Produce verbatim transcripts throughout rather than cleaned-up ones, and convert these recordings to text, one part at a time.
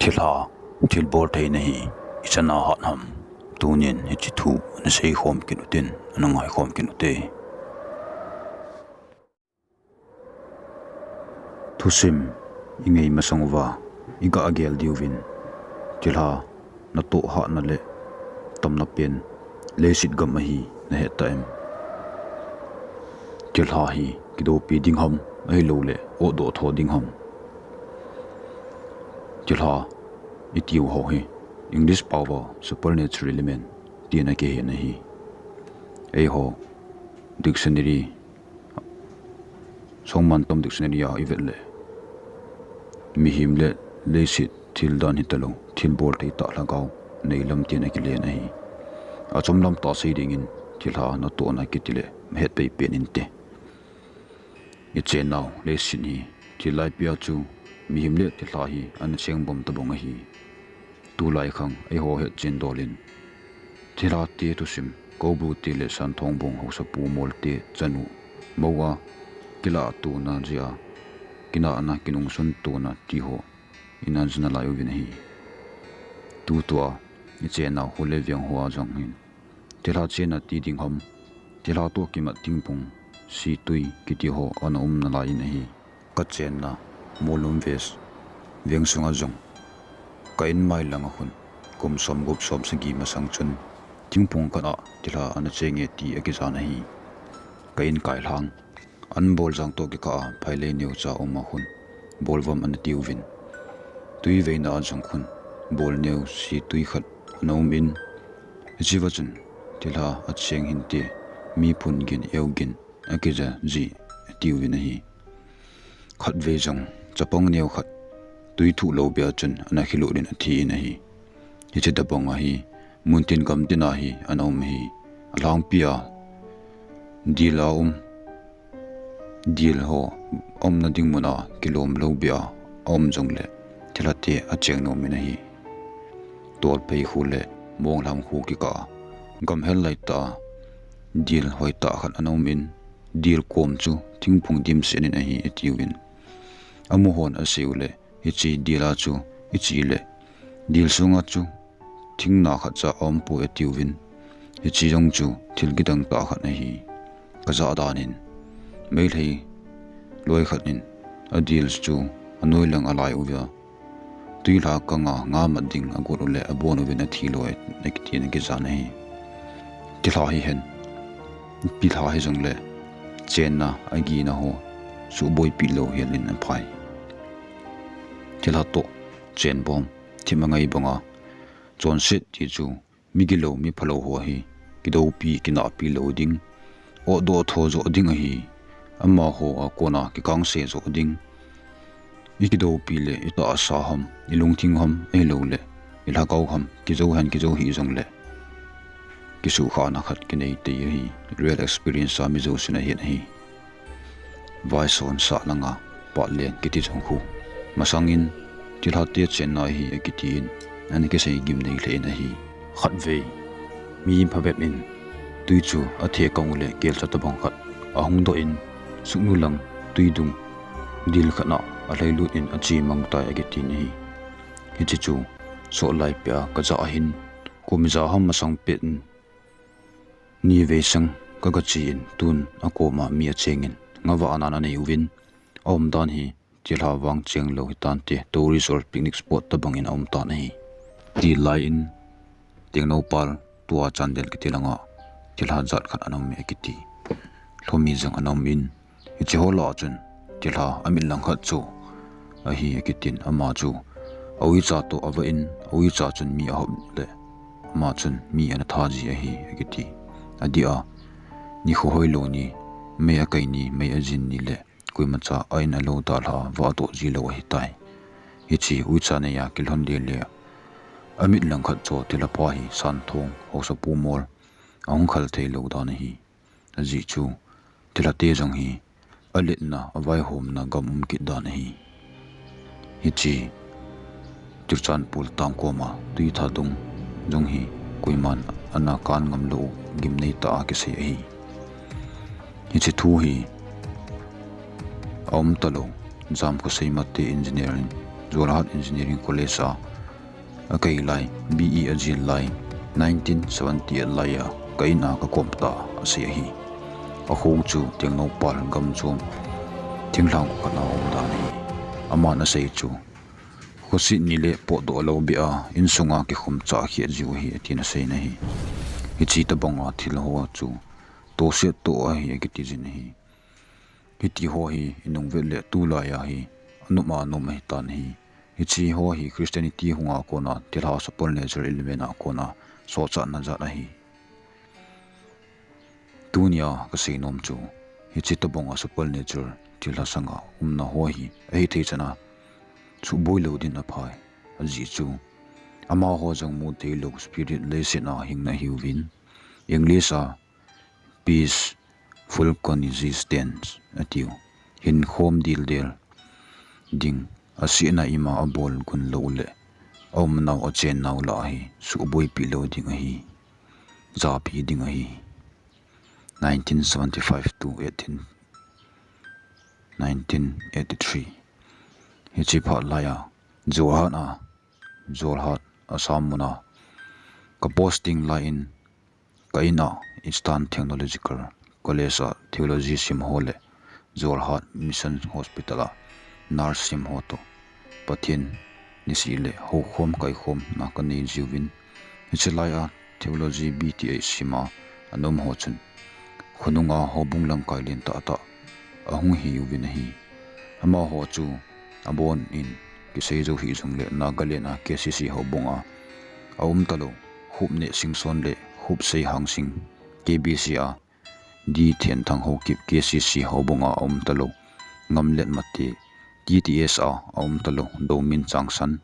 Thilha, thilbol theina hi ichan a hat ham? Tunin hiche thu nasei khom kit utin, ana ngai khom kit ute. Thusim ingei masang uva iga gel diuvin, thilha natoh hatna le tamna pen leiset gam ahi nahet ta em? Thilha hi kidoupi ding ham, ahilouleh otdoh tho ding ham? Thilha itiu ho hi English paova supernatural element tina kihen ahi. Eiho dictionary, Songmantam Dictionary a ivet le, mihem le leiset thil dan hitalou, thilbol thei tah lhagao neilam tin akilen ahi. Achom lam tah sei dingin thilha natohna kiti le mahet pei pen inte. Ichennau leiset hi thil laipia chu mihem le thilha hi ana chengbom tabang ahi. Tulai khang eiho hetchen dolin, thilha te thusim, Koubru te le Santhongbung haosapu mol te chanu moa kilah tona jia, kinahna kinungsun tona tiho ina jana lai uvin ahi. Tutua ichennau ho le veng hoa jong hin thilha chenna ti ding ham, thilha toh kimat thingphung, situi kiti ho ana umna lai in ahi. Kachenna Molnom West veng sunga jong ka in mai langa khun kum somgup somsagi masang chun thingphung khat a thilha ana chenge ti akijan ahi. Ka in kailhang an boljang toh kikah a phailei neocha uma khun bolvam ana tiuvin, tui veina a jong khun bol neo situi khat ana umin, hicheva chun thilha acheng hinte, mi phun gin eu gin akija ji atiuvin ahi. Khatvei jong chapang neo khat tui thuh lou bia chun ana khilut in athi in ahi. Hiche tabang ahi, muntin gamtin a hi ana um ahi. Alhangpia dil a um, dil ho umna ding muna kilom lou bia aum jongle thilha te acheng nom in ahi. Tolphei khu le Monglham khu kikah a gamhel laitah a dil hoitah khat ana umin, dil kom chu thingphung dimset in ahi atiuvin, amu hon aseiu le, hiche dil a chu iche le dil sunga chu thingna khatcha aumpoi atiuvin, hiche jong chu thil kidang tah khat ahi. Kajah danin Meitei loi khat in adil chu anoi lang alai uva, tuilha kanga nga mat ding agot ule abon uvin athi loi akitin akijan ahi. Thilha hihen, thilha hijongle chenna agina ho suhboipi lou helin aphai. Thilha toh chenbom, thim angai banga chonset ti chu migilou miphalou ho hi kidoupi kinahpi lou ding, otdoh tho joh ding ahi. Amaho a kona kikangse joh ding, ikidoupi le itahsa ham, ilungthim ham, ahiloule ilhagao ham kijou hen kijou hih jongle kisuhkhahna khat kinei tei ahi. Real experience a mi jousen ahet ahi. Vaison sah langa Patlen kiti jong khu masangin thilha te chenna ahi akitin ana kisei gimnei lheh in ahi. Khatvei mi phabep in tui chu athe kang ule kelcha tabang khat ahung doh in, suknu lang tuidung dil khat a alhailut in ache mang tai akitin ahi. Hiche chu sohlai pia kajah ahin, kum ija ham masang pet in nivei seng kagache in, tun akoma mi achengin ngavahnan anei uvin, aumdan hi thilha vang chenglou hitante, tourist or picnic spot tabangin aumtan ahi. Tilai in Tengnoupal tua Chandel kiti langa thilha jat khat ana ume akiti. Lhomi jong ana umin, hicheho lah a chun thilha amit langkhat chu ahi akitin, ama chu auicha toh avah in, auicha chun mi ahop le ama chun mi ana tha ji ahi akiti. Adih a, nikho hoilou ni, mei akai ni, mei ajin ni le koimacha a in alou dalha vahdoh ji lou ahitai. Hiche uicha neiya kilhon lele a, amit langkhat chu thilha pa hi Santhong haosapu mol ahung khal theilou dan ahi. Ajeh chu thilhate jong hi aletna, avaihomna gam um kit dan ahi. Hiche Churachandpur town koma tui thadung jong hi koiman ana kan ngam lou u gimnei tah a kisei ahi. Hiche thu hi aum talou, Jamkhosei Mate Engineering, Jorhat Engineering College a akai lai, B E ajil lai, nineteen seventy-eight lai a ka in a kakom ta asei ahi. Akhong chu Tengnoupal gamchom thinglhang khat a aum dan ahi. Aman asei chu, khoset ni le potdoh lou beh a insunga kikhum chah kheh jiu ahi, atin asei in ahi. Hiche tobang a thil ho chu tohset toh ahi akiti jin ahi. Hiti ho hi inung vet le tulai a hi anom a nom ahitan ahi. Hiche ho hi Christianity hunga kona thilha supernatural element a kona sochatna jat ahi. Tunia kasei nom chu, hiche tobang a supernatural thilha sanga umna ho hi ahithei chan a suboi lou din aphai. Ajeh chu, amaho jong mu thei lou spirit leiset a hingna ahiuvin, English a peaceful coexistence atiu, hinkhom dildel ding, asetna ima abol gun lou le aumnau achennau lah a hi suboipi lou ding ahi, japi ding ahi. Nineteen seventy-five to eighteen, nineteen eighty-three. Hiche phat lai a, Jorhat a, Jorhat, Assam mun a ka posting lai in, ka in a Eastern Technological College a Theology sim ho le Jorhat Mission Hospital a nurse sim ho toh Pathen nisih le houkhom kaikhomna kanei jiuvin, hiche lai a Theology B T H sim a ana um ho chun khonung a houbung lamkai len tah tah ahung hiuvin ahi. Amaho chu abon in kisei jou hih jongle Nagaland a K C C houbung a aum talou Khupneh Singson le Khupsei Hangsing, K B C a D Thenthang Haokip, K C C houbung a aum talou Ngamlet Mate, T T S a aum talou Domin Changsan,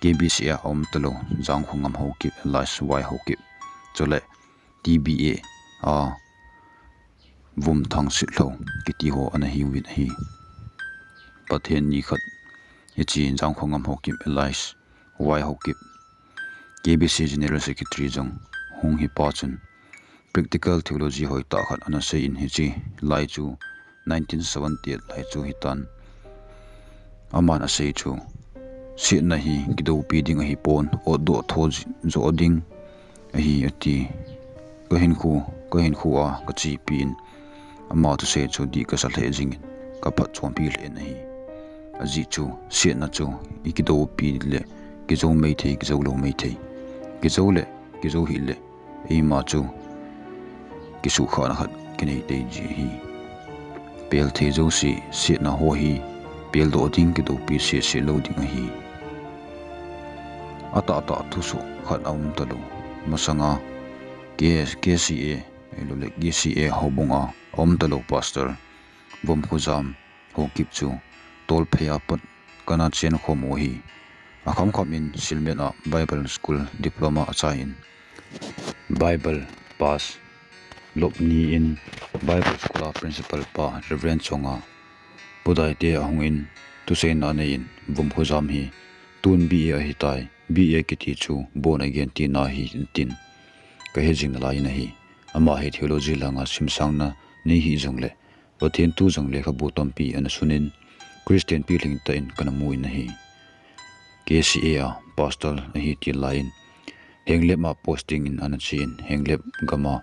K B C a aum talou Jangkhongam Haokip alias Y Haokip, chule T B A a Vumthang Sitlhou kiti ho ana hiuvin ahi. Pathen ni khat hiche Jangkhongam Haokip alias Y Haokip, K B C General Secretary jong hung hi pa chun practical theology hoitah khat ana sei in, hiche lai chu nineteen seventy-eight lai chu hitan. Aman asei chu, setna hi kidoupi ding ahipon, otdoh tho jo ding ahi ati. Kahinkho, kahinkho a kachepi in, ama thusei chu dih kasa lheh jingin, kaphatchompi lheh in ahi. Ajeh chu, setna chu ikidoupi le kijou maithei, kijou lou maithei. Kijou le kijou hih le eima chu kisuhkhahna khat kinei tei ji ahi. Pel thei jouse setna ho hi peldoh ding, kidoupi sese lou ding ahi. Atahtah thusoh khat aum talou. Masanga K-, K C A, ahilouleh K C A houbung a aum talou Pastor Vumkhojam Haokip chu Tolphei a pat kana chenkhom u ahi. Akhamkham in Silmet a Bible School Diploma achai in, Bible pass lop ni in Bible School a Principal pa Reverend Chonga Pudaite ahung in thuseina anei in, Vumkhojam hi tun B A ahitai, B A kiti chu born again tina ahi tin kahe jing nalai in ahi. Ama hi theology langa simsangna nei hih jongle Pathen thu jong lekhabu tampi ana sun in, Christian pilhing tah in kana mu in ahi. K C A a Pastor ahi ti lai in, Henglep a posting in ana che in, Henglep gam a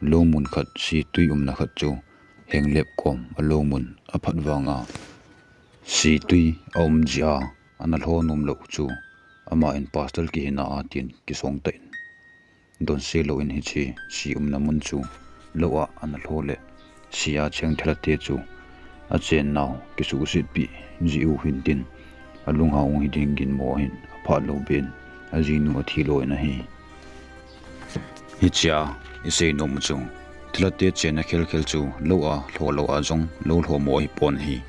longmun khat, Situi umna khat chu Henglep kom a longmun aphat vang a, Situi a um jeh a ana lho nom lou chu, ama in Pastor kihina a tin kisong tah in, donse lou in hiche Si umna mun chu lou a ana lho le, Si a cheng thilha te chu achennau kisuhsetpi jeh u hin tin, alunghang u hi ding ginmo hin aphat lou beh in ajinu athi lou in ahi. Hichea isei nom u chu, thilha te chenna khelkhel chu lou a lho lou a jong lou lhomo ahipon ahi.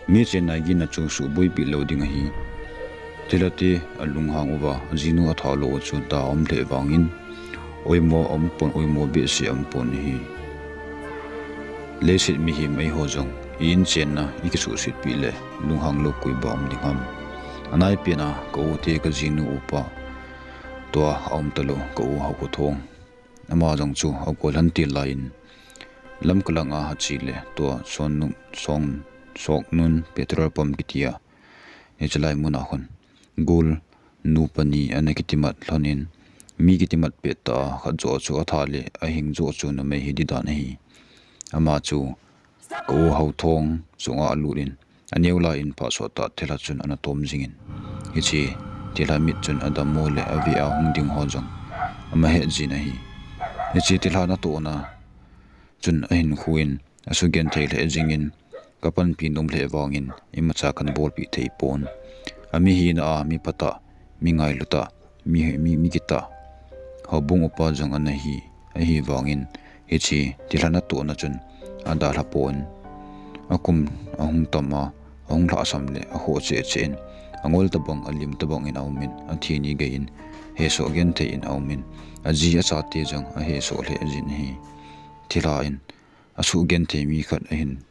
Mi chenna ginna chu suhboipi lou ding ahi. Thilha te alunghang uva ajinu atha lou u chu da aum lheh vangin, oimo aumpon, oimo behseh aumpon ahi. Leiset mihem eiho jong i-in chenna ikisuhsetpi le lunghang lou koi ba um ding ham? Anaipen a ka u te ka jinu upa tua aum talou ka u Haokhothong. Ama jong chu agol han til lai in Lamka lang a ache le tua Sonnung, Song, Soknun petrol pump kiti a, hiche lai mun a khun gol nu pani ana kitimat lhon in, mi kitimat pet tah a khat joh chu atha le ahing joh chu numei hi di dan ahi. Ama chu ka u Haothong chunga alut in, aneo lai in phasot tah thilha chun ana tom jing in, hiche thilha mit chun adammo le ave a hung ding ho jong ama het jin ahi. Hiche thilha natohna chun ahin khu in, asugenthei lheh jing in, ka panpi nom lheh vang in imacha kana bolpeh thei pon. Ami hina a mi phatah, mi ngailu tah, mi, mi, mi kitah, houbung upa jong ana hi, ahi vang in, hiche thilha natohna chun adalha pon. Akum ahung tam a, ahung lhahsam le akhoh cheh cheh in, angol tabang, alim tabang in aum in, athi ni gei in hesoh genthei in aum in, aji achate jong ahesoh lheh jin ahi. Thilha in asugenthei mi khat ahin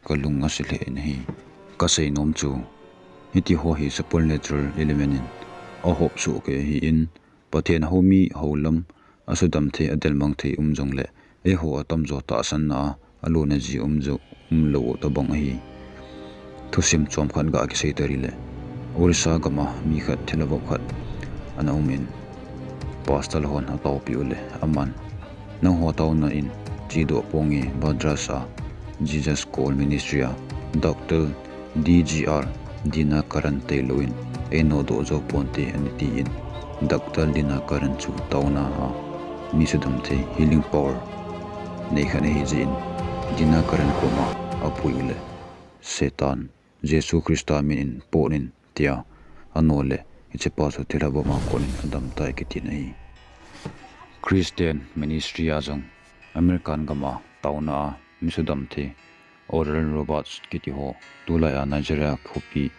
kalung ase lheh in ahi. Kasei nom chu, hiti ho hi supernatural element in ahop soh kei ahi in, Pathen hou mi hou lam asudam thei, adelmang thei um jong le, eiho atamjo tahsanna a alona ji um jo, um lou tabang ahi. Thusim chomkhat ga kisei tari le, Orissa gam a mi khat thilha vop khat ana um in, pastor hon ataopeh u le, aman, nangho taona in chedoh ponge, Madras a Jesus Call Ministry a Doctor D G R Dinakaran tailou in einodoh jou ponte ana ti in, Doctor Dinakaran chu taona a mi sudam thei, healing power nei khat ahi jeh in, Dinakaran koma apui u le, Satan, Jesu Christa min in pot in, tia ano le, hichepa chu thilha vop a kon in adam tai kitin ahi. Christian ministry a jong American gam a taona a mi sudam thei, Oral Roberts kiti ho, tulai a Nigeria khopi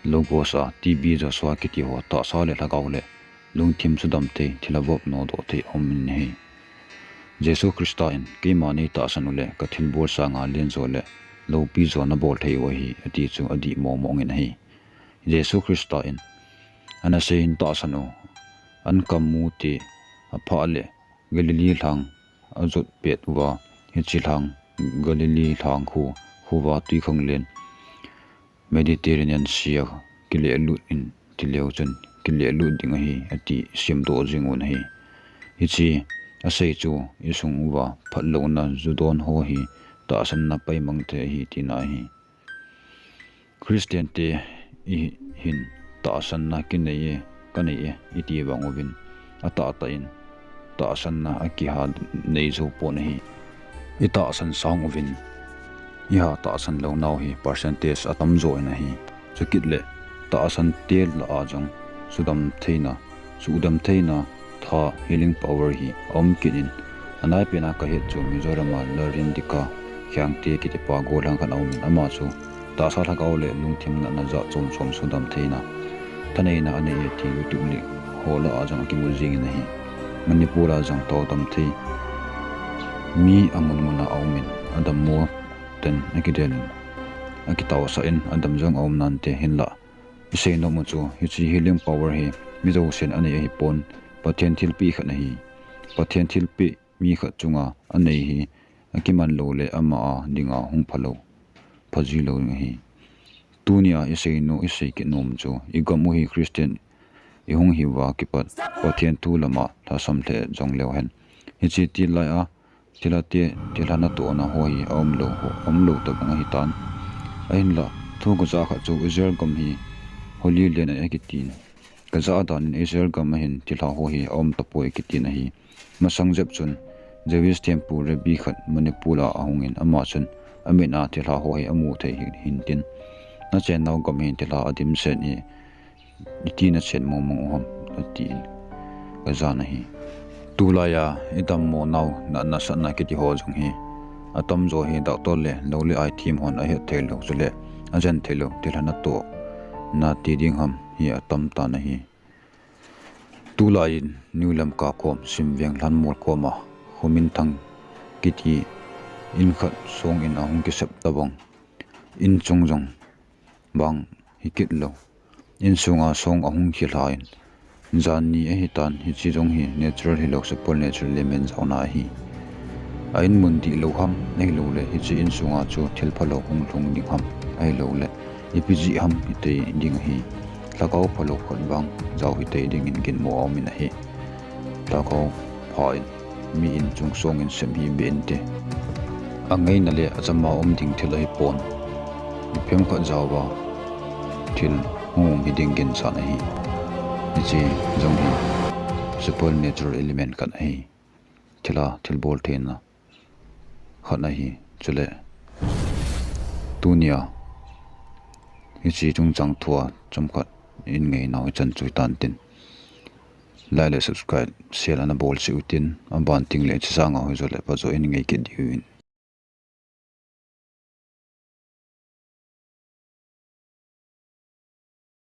Lagos a T B Joshua kiti ho, tahsa le lhagao le lungthim sudam thei, thilha vop nodoh thei aum in ahi. Jesu Christa in, keima neitahsan u le kathilbol sanga lenjo le loupijo nabol thei u ahi, ati chu adih mong mong in ahi. Jesu Christa in, anasei in tahsan u, ankam mu te aphah le Galilee lhang ajot pet uva, hiche lhang Galilee lhang khu, khuva twikhanglen Mediterranean Sea a kilehlut in tileu chun kilehlut ding ahi, ati semdoh jing un ahi. Hiche asei chu isung uva phatlouna judon ho hi tahsanna paimang thei ahi tina ahi. Christian te ihin tahsanna kinei e, kanei e, iti vang uvin, atahtah in tahsanna akiha nei jou pon ahi. Itahsan sang uvin, iha tahsan lounau hi percentage atamjo in ahi. Chukit le tahsan te lah a jong sudam theina, sudam theina tha, healing power hi aum kit in, anaipen a kahet chu Mizoram a Lalrindika Khiangte kitipa gollhang khat aum in, ama chu tahsa lhagao le lungthim natna jat chom chom sudam theina thaneina anei e ti YouTube link ho lah a jong akimu jing in ahi. Manipur a jong taodam thei mi amun mun a aum in, adammo ten akidel in, akitaosah in, adam jong aum nante, hinlah isei nom u chu, hiche healing power hi mi jousen anei ahipon, Pathen thilpeh khat ahi. Pathen thilpeh mi khat chunga anei hi akiman lou le ama a dinga hung phalou, phaji lou ding ahi. Tunia isei nom, isei kit nom chu, igam u hi Christian ihung hiuva kipat Pathen thu lama lhasam lheh jong leu hen, hiche til lai a thilha te, thilha natohna ho hi aum lou ho, aum lou tabang ahitan. Ahinlah, thu kajah khat chu Israel gam hi Holy Land ahi akitin, kajah dan in Israel gam a hin thilha ho hi aum tapoi kitin ahi. Masang jep chun Jewish temple rabbi khat Manipur a ahung in, ama chun amin a thilha ho hi amu thei hi, hintin, nachennau gam hin thilha adimset hi iti nachen mong mong u ham, atin kajan ahi. Tulai a idammo nau natna satna kiti ho jong hi atamjo hi doctor le lou le ai thiem hon ahet theilou, chule ajen theilou thilha natohna ti ding ham hi atam tan ahi. Tulai in New Lamka kom Simveng Lhanmol koma Khominthang kiti in khat song in ahung kisep tabang, in chung jong bang hikit lou. Insunga song ahung khel in, jan ni ahitan, hiche jong hi natural hilou supernatural element jaona ahi. A in mun dihlou ham, ahilouleh hiche insunga chu thil phalou hung lhung ding ham, ahilouleh ipi jeh ham hitei ding ahi. Lhagao phalou khat vang jao hitei dingin ginmo aumin ahi. Lhagao pha in, mi in chung song in sem hi be inte. Angaina le achama um ding thil ahipon, mi phem khat jaova thil hung um hi ding ginchat ahi. Hiche jong hi supernatural element khat ahi. Thila thilbol theina khat ahi. Chule tunia hiche chungchang thua chomkhat in ngeinau ichan chu hitan tin, like le subscribe, share ana bolseh utin, aban tengle hiche sanga hoijo le phajo in ngei kit diuvin.